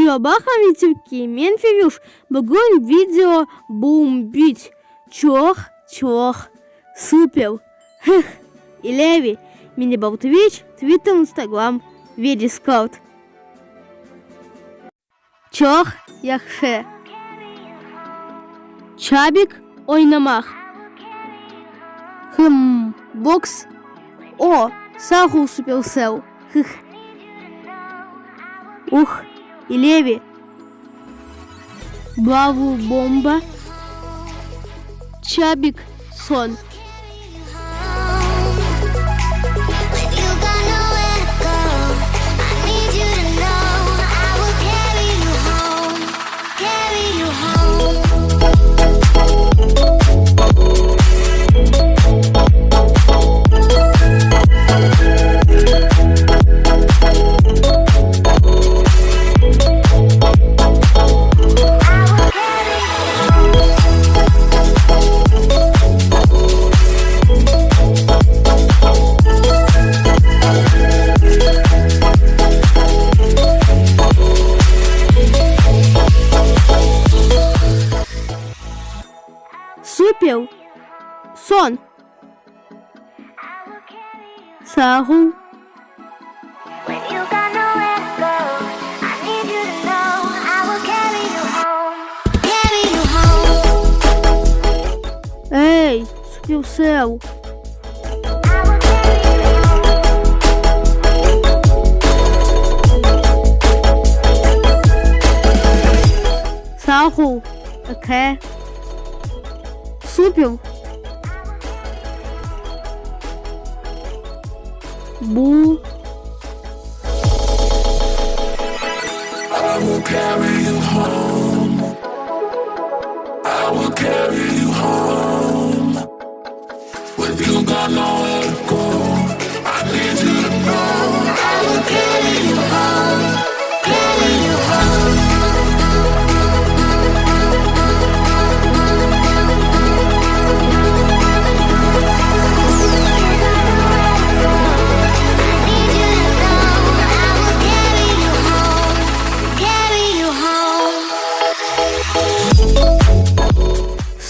Video baqam YouTube'ke, men Fevüş, bugün video bombit, çoq, çoq super, hıh, İlâve, Mini bal Twitch, Twitter, Instagram ve Discord. Çoq yahşı. Çabik oynamaq. Hımm, boks. O, sağ ol, Supercell, hıh. Uh, İlâve, Bavl bomba, Çabik soñ. Super! Soñ. Sağ ol. Ey, Supercell! Sağ ol, aka. Super! Bu. I will carry you home. I will carry you home. When you got nowhere to go, I need you to know. I will carry you home. Carry you home.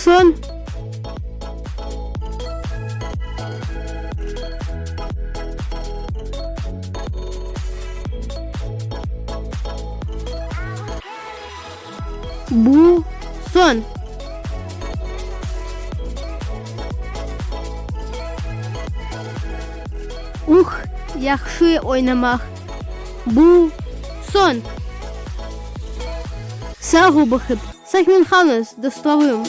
Soñ. Bu soñ. Uh, yahşı oynamaq. Bu soñ. Sağ ol, Bahıt. Sağ men qalıñız, dostlarım.